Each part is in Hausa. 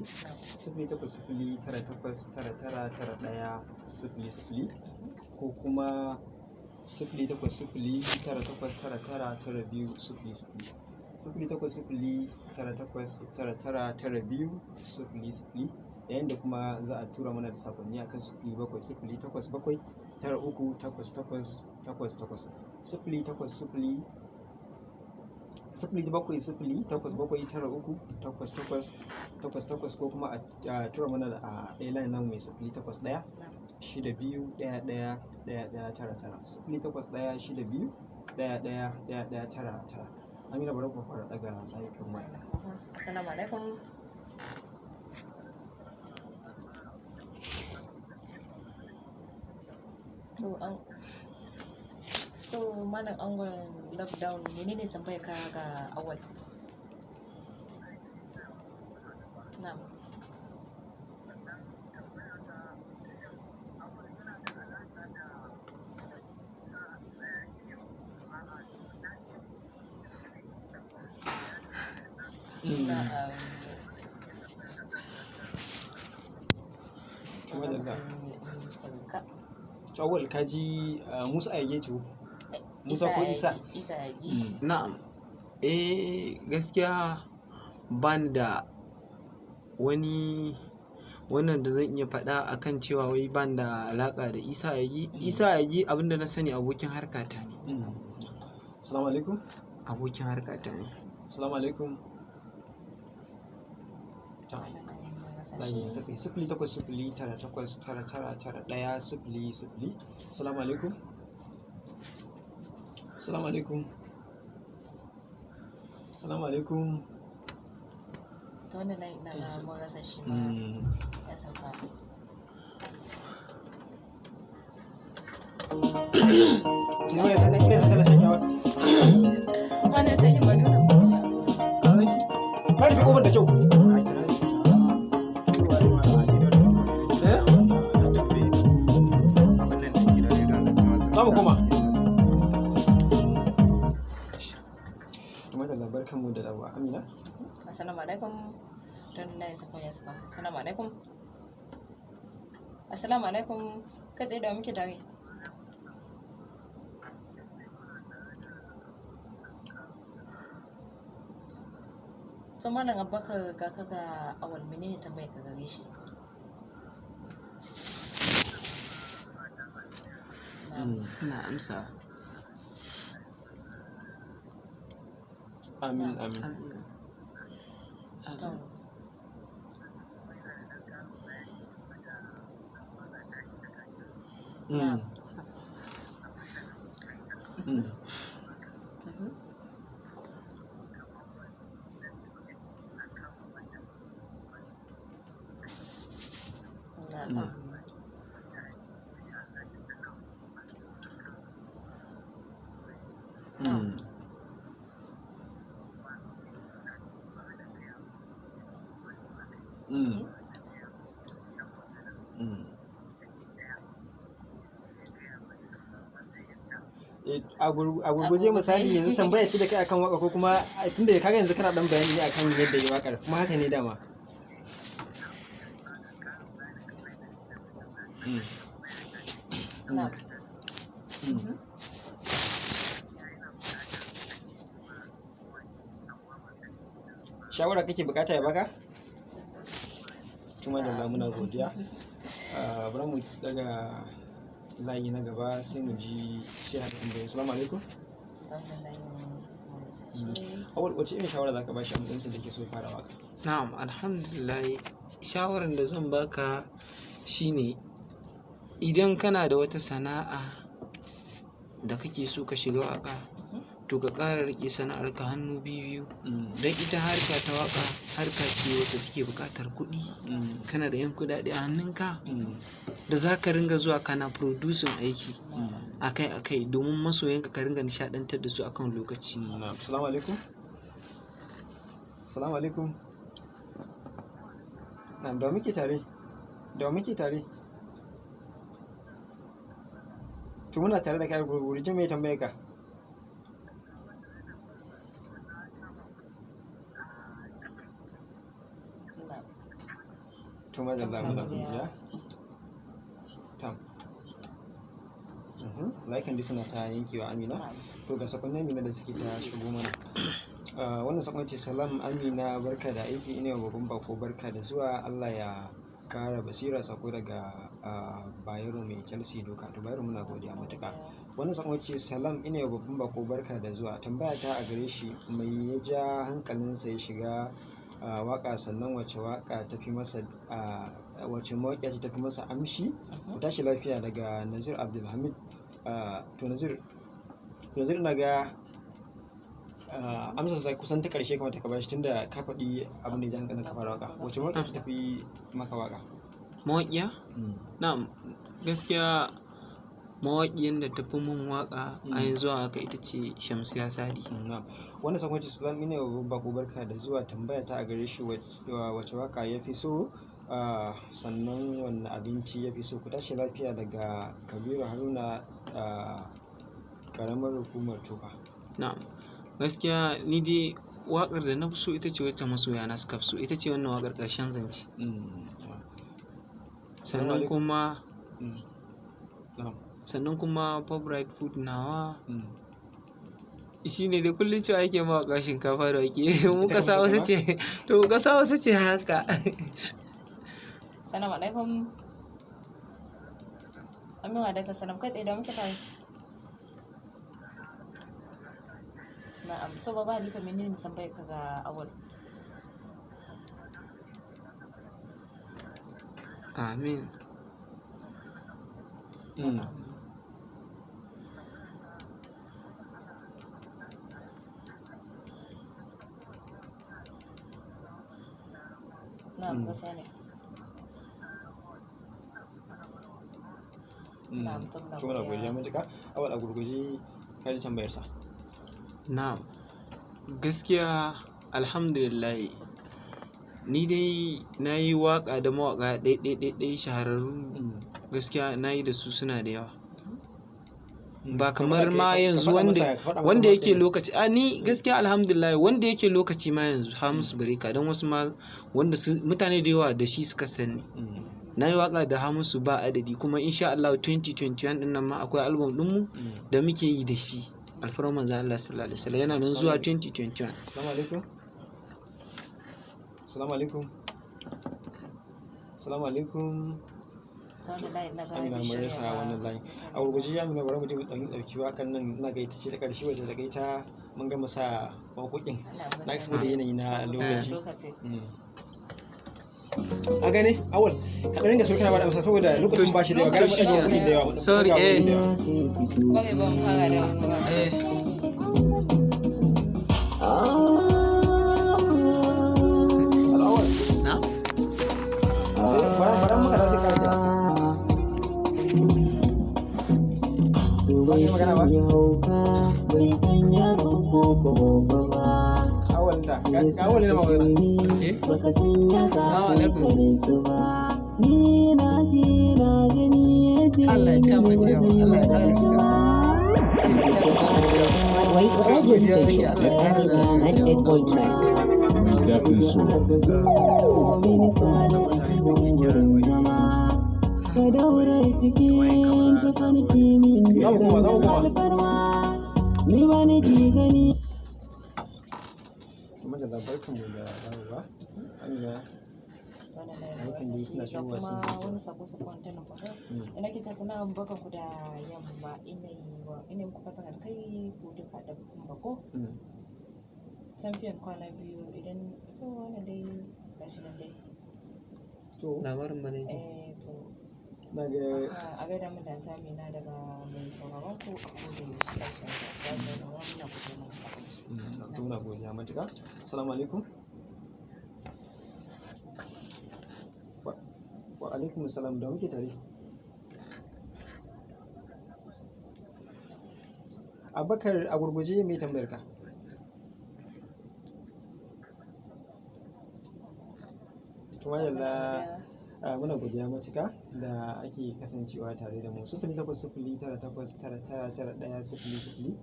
sifili, 08098999100, ko kuma 08098999200, 08098999200, yayin da kuma za a tura mana da sakonni akan 07087938888, 080 07087938888, ko kuma a tura mana da a ɗaya line namu mai 08162111199, 08162111199. Amina, bari ku fara ɗaga layukan waya. Assalamu alaikum. To an to malam angon lockdown, menene tambayar ka ga Awal? Na'am. Na'am. Kuma daga Sauka. To Awal, ka ji Musa Ayage ce ko? Musa ko Isa? Isa Yagi. Na'am. Eh, gaskiya bani da wani wannan da zan iya faɗa akan cewa wai ban da alaƙa da Isa Yagi. Isa Yagi, abinda na sani, abokin harkata ne. Assalamu alaikum. Abokin harkata ne. Assalamu alaikum. Layi ya katse. 08098999100. Assalamu alaikum. Assalamu alaikum. Assalamu alaikum. To wannan layin ina ga mun rasa shi ma, ya sauka. Sai waya ta ina tana shanyawa. Wannan sanyin ba nuna ko. Ka rufe kofar da kyau. Eh? Za mu koma. Kuma da barkanmu da dawowa, Amina. Assalamu alaikum. Don layin sauka ya sauka. Assalamu alaikum. Assalamu alaikum. Kai tsaye, da wa muke tare? To malam Abubakar, ga ka ga Awal, menene tambayar ka gare shi? Na'am. Ina amsa. Amin, amin. Amin. To Amin. Na'am. Na'am. Eh, a gurguje, misali yanzu tambaya ce da kai akan waka, ko kuma tunda kaga yanzu kana dan bayani ne akan yadda yi wakar, kuma haka ne dama. Na'am. Shawara kake bukata ya baka? Tuma da muna godiya. Ah, bari mu daga layi na gaba, sai mu ji sai haka tambaye. Assalamu alaikum. Wannan layin mun rasa shi. Awal, wace irin shawara zaka bashi a matsayinsa da ke so ya fara waka? Na'am, alhamdulillah. Shawaran da zan baka shine, idan kana da wata sana'a da kake so ka shiga waka, to ka ƙara riƙe sana'arka hannu biyu biyu. Don ita harka ta waka harka ce wacce take buƙatar kuɗi. Kana da 'yan kuɗaɗe a hannunka da za ka ringa zuwa kana producing aiki akai-akai domin masoyanka, ka ringa nishaɗantar da su akan lokaci. Na'am. Assalamu alaikum. Assalamu alaikum. Na'am, da wa muke tare? Da wa muke tare? To muna tare da kai, gurguje, me tambaye ka? Na'am. To madalla, muna Muna godiya. godiya. Tam. Layukan dai suna ta yankewa, Amina. Na'am. To ga sakonnin Amina da suke ta shigo mana. Wannan sakon ce, "Salam Amina, barka da aiki, ina wa babban bako barka da zuwa, Allah ya kara basira." Sako daga Bayero mai Chelsea Doka. To Bayero, muna godiya matuƙa. Wannan sakon ce, "Salam, ina wa babban bako barka da zuwa, tambaya ta a gare shi, mai ya ja hankalinsa ya shiga waka? Sannan wace waka tafi masa, wace mawaƙiya ce tafi masa amshi? Ku tashi lafiya." Daga Nazir Abdulhamid. To Nazir, Nazir, ina ga amsar sa kusan ta ƙarshe kamata ka bashi, tunda ka faɗi abin da ya ja hankalin ka fara waka. Wace mawaƙiya ce tafi maka waka? Mawaƙiya? Na'am, gaskiya mawaƙiyan da tafi mun waƙa a yanzu haka ita ce Shamsiya Sadi. Na'am. Wannan sakon ce, "Salam, ina wa bako barka da zuwa, tambaya ta a gare shi, wace waka ya fi so, sannan wanne abinci ya fi so? Ku tashi lafiya." Daga Kabiru Haruna, karamar hukumar Tofa. Na'am, gaskiya ni dai waƙar da na fi so ita ce wacce masoya na suka fi so, ita ce wannan waƙar Ƙarshen Zance. Sannan alaikum. kuma Na'am. Sannan kuma favorite food nawa shi ne da kullum cewa ake mawaƙa shinkafa da wake. Mu Ita ƙasa ka fi so wasu ce, to ƙasa wasu ce haka. Salamu alaikum. Amin wa alaikum salam. Kai tsaye da muke tare. Na'am, to Baba Halifa, menene tambayar ka ga Awal? Amin. Na'am. Na'am, gaskiya ne. Na'am, to muna To muna godiya. godiya matuƙa. Awal, a gurguje, ka ji tambayar sa. Na'am, gaskiya alhamdulillah ni dai na yi waƙa da mawaƙa ɗai-ɗai-ɗai shahararru, gaskiya na yi da su suna da yawa. Ba kamar ma yanzu wanda yake lokaci a ni gaskiya alhamdulillah wanda yake lokaci ma yanzu, Hamisu Breaker, don wasu ma wanda su mutane da yawa da shi suka sani. Na yi waƙa da Hamisu ba adadi, kuma insha Allah 2021 ɗin nan ma akwai album ɗinmu da muke yi da shi, alfarman manzon Allah sallallahu alaihi wasallam, yana nan zuwa 2021. Assalamu alaikum. Assalamu alaikum. Assalamu alaikum. Ta wannan layin na ga Amina, bai mun shirya rasa ba. wannan layin. Gaskiya A ne. gurguje Amina, bari mu je mu ɗan ɗauki waƙar nan, ina ga ita ce ta ƙarshe wacce daga ita mun gama sa waƙoƙin. Na'am, Na gaskiya saboda ne. yanayi na Saboda lokaci. lokaci. A gane, Awal, ka ɗan ringa so kana ba da amsa saboda lokacin ba shi da yawa. Gara mu ɗauki waƙoƙin da yawa. Mu ɗauki Sorry, waƙoƙin da eh. yawa. Bari ba mu fara da ba. Eh. Awal, Na? sai bara muka da sai ka kira. Su Ba bai yi magana ba? sanya hauka, bai sanya ko babba ba. Awal ta, Sai ga ya Awal ne saka magana. shirme, Eh? baka sanya za Assalamu ka alaikum. kare su ba. Ni na ji na gani yadda Allah ya taya mu ba ciyawa, zai Allah ya ƙara misaltu sutura. ba. Allah ya taya mu ciyawa. White Radio Station, 98.9. Mai daɗin so. Ta zo mini fara cikin wurin zama. Ka daure cikin ta sarki min Za mu koma, za mu koma. alfarma. Ni ba ni ji gani. Madalla, barkanmu da dawowa. Amina, Wannan layin Barkan na dai rasa suna shi ga shigowa kuma sun fito. wani sako sakon ta nan kwaɗo. Ina ke cewa salam, barkan ku da yamma, ina yi wa ina yi muku fatan alkhairi ku duka da babban bako. Champion kwana biyu idan to wannan dai gashi nan dai. To, Labarin ba ne. Eh to na ga a gaida min da Aunty Amina daga mai sauraron ku a koda yaushe, Aisha. Aisha Daura, muna godiya mana sakon ki. To muna godiya matuƙa. Assalamu alaikum. Wa alaikum salam, da muke tare. Abubakar, a gurguje, mai tambayar ka? To madalla, muna godiya matuƙa da ake kasancewa tare da mu. 08098999100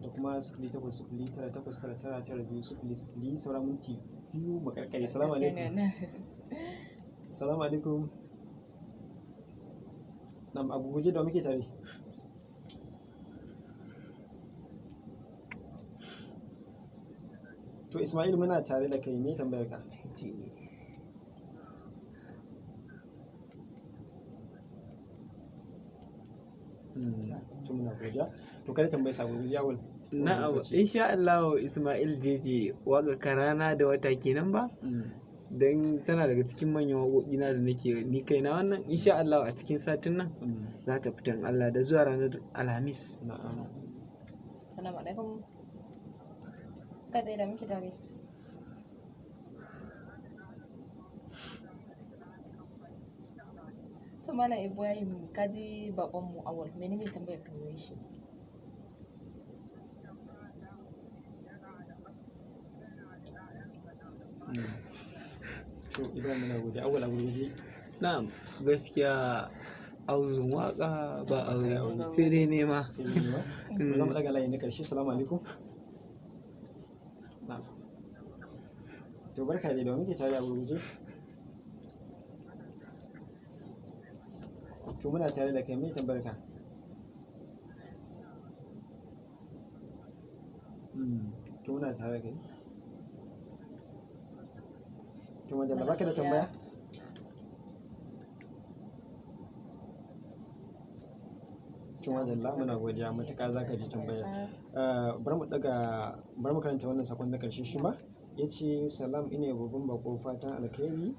da kuma 08098999200, saura minti 2 mu karkare. Salamu Gaskiya ne alaikum. wannan. Salamu alaikum. Na'am, a gurguje da wa muke tare? To Ismail, muna tare da kai, me tambayar ka? To muna godiya. To kada tambayar sa gurguje, Awal. Saboda Na'am, lokaci. insha Allah Ismail Jeje, waƙar ka rana da wata kenan ba? Don tana daga cikin manyan waƙoƙina da nake ni kaina wannan, insha Allah a cikin satin nan za ta fita in Allah da zuwa ranar Alhamis. Na'am. Assalamu alaikum. Kai tsaye da muke tare? To Malam Ibrahim, ka ji bakon mu Awal, menene tambayar ka gare shi? To Ibrahim, muna godiya. Awal, a gurguje. Na'am, gaskiya auzun waƙa ba aure sai dai nema. Sai mu yi ba. To za mu daga layi na karshe. Salamu alaikum. Na'am. To barka dai, da wa muke tare a gurguje? To muna tare da kai, me tambayar ka? To muna tare da kai. To madalla, baka da tambaya? To madalla, muna godiya matuƙa, za ka ji tambayar. Bari mu daga, bari mu karanta wannan sakon na karshe shi ma. Ya ce salam, ina babban bako fatan alkhairi.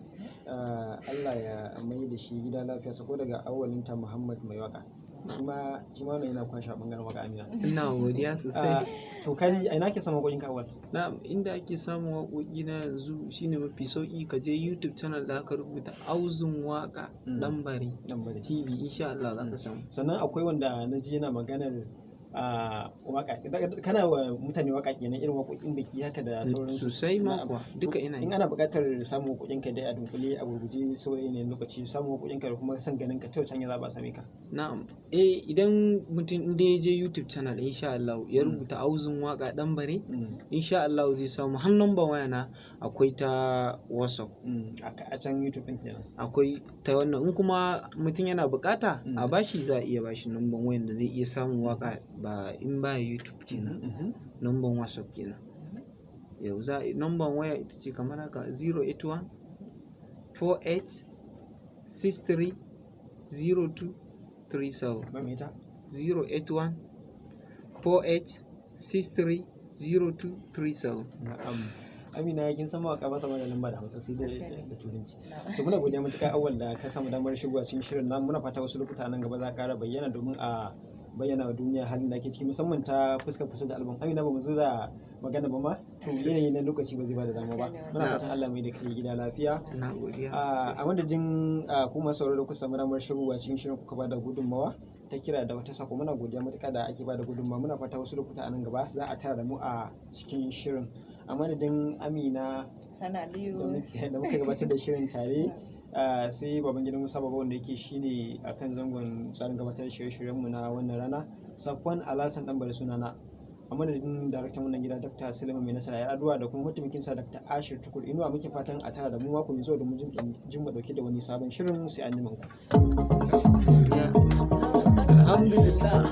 Allah ya mai da shi gida lafiya, sako daga awalinta Muhammad mai waka. Shi ma wannan yana kwashe a bangaren waka, Amina. Ina godiya sosai. To kari a ina ke samun waƙoƙin ka, Awal? Na'am, inda ake samun waƙoƙi na yanzu shine mafi sauƙi ka je YouTube channel da aka rubuta Auzun Waƙa Ɗanbare Nan bari. TV, insha Allah za ka samu. Sannan akwai wanda na ji yana maganar a waka, kana wa mutane waka kenan, irin waƙoƙin biki haka da sauransu? Sosai ma Na'am. kuwa, duka ina In yi. ana buƙatar samun waƙoƙin ka dai a dunkule, a gurguje, saurayi ne lokaci, samun waƙoƙin ka da kuma son ganin ka, ta wace hanya za a same ka? Na'am. Eh, idan mutum inda ya je YouTube channel, insha Allah ya rubuta Auzun Waƙa Ɗanbare, insha Allah zai samu, har number waya na akwai ta WhatsApp. A can YouTube ɗin kenan? Akwai ta wannan, in kuma mutum yana bukata a bashi, za a iya bashi number wayan da zai iya samun waka, ba in baya YouTube kenan. Number WhatsApp kenan. Yau za a number waya ita ce kamar haka: 081 48 63 02 37. Ba mai ta. 081 48 63 02 37. Na'am. Amina, kin san mawaka ba sa da lamba da Hausa, sai dai da Turanci. To muna godiya matuƙa Awwal da ka samu damar shigowa cikin shirin namu. Muna fata wasu lokuta nan gaba za ka ƙara bayyana domin a bayyana wa duniya halin da ake ciki, musamman ta fuskar fito da album. Amina, ba mu zo da magana ba ma, to yanayi na lokaci ba zai ba da dama ba. Muna fatan Allah mai da kai gida lafiya. Na godiya sosai. A madadin ku masu sauraro da kuka samu damar shigowa cikin shirin, kuka bada gudunmawa ta kira da wata sako, muna godiya matuƙa da ake bada gudunmawa. Muna fata wasu lokuta a nan gaba za a tara da mu a cikin shirin. A madadin Amina Sana da Aliyu. muka gabatar da shirin tare, sai baban gidan Musa Baba wanda yake shine akan zangon tsarin gabatar da shirye-shiryenmu na wannan rana, Safwan Alhassan dan bari sunana. A madadin daraktan wannan gida Dr. Sulaiman Mai Nasara ya Aduwa da kuma mataimakin sa Dr. Ashir Tukur Inuwa, muke fatan a tara da mu mako mai zuwa domin jin mu dauke da wani sabon shirin. Sai an ku. Alhamdulillah.